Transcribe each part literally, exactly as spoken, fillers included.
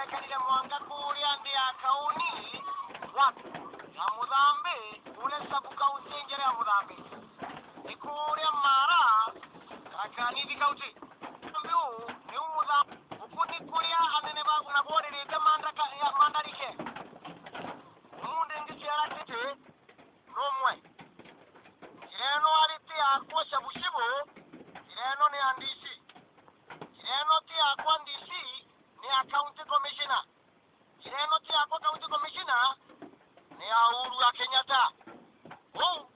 Ekanire mwanka kuria nthi ya kauni, wapi? Ya Muthambi, uria sub county njere ya Muthambi. Ni kuria Mara, Tharaka Nithi County. Muthambi uu, niu Muthambi. Uku ni kuria anene baku na gworirite mandaka-, ya mandarike. Umunthi nthi ciarakite numwe. Njira ino ari ti yakwa Shabucibu, njira ino ni ya D C. Njira ino ti yakwa D C, ni ya County Commissioner. Njira ino ti yakwa County Commissioner, ni ya Uhuru wa Kenyatta. Uu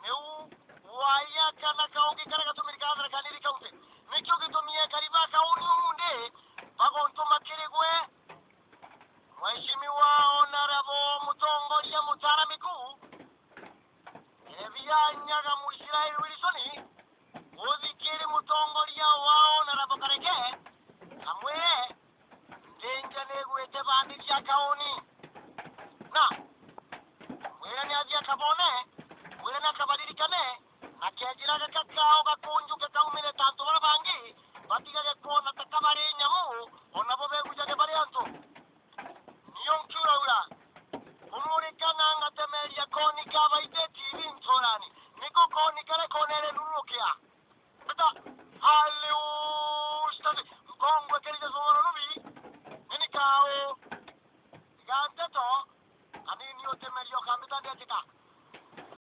niu waia kana kaungi karia gatumiri ka Tharaka Nithi County. Nikio gitumi ekari ba kauni umunthi baguntuma kiri gwe, Mheshimiwa Honorable Mutongoria Mutaara Miku, Ebianyaga Muisraeli Wilson, uthikiri mutongoria wao na Rabo Kareke, amwire, ndinja nigwite bandi cia kauni. Na mwire ni athia kabone, mwire ni akabaririkane, na kejira gaka kao gakunjuke kaumire ta antu baria bangi, batigage kwona ta kabari nyamu, ona bo begujage bari antu. Nio nkiuraura, kumurika na ngatemeria koni ka Baite T V nturani. Niko koni karia konere nurukia. Beta, hali ustadi, nkongwe kerije songoro nubi. Nini kao. Iga nteto, anini utemeria ukambita ndiatika.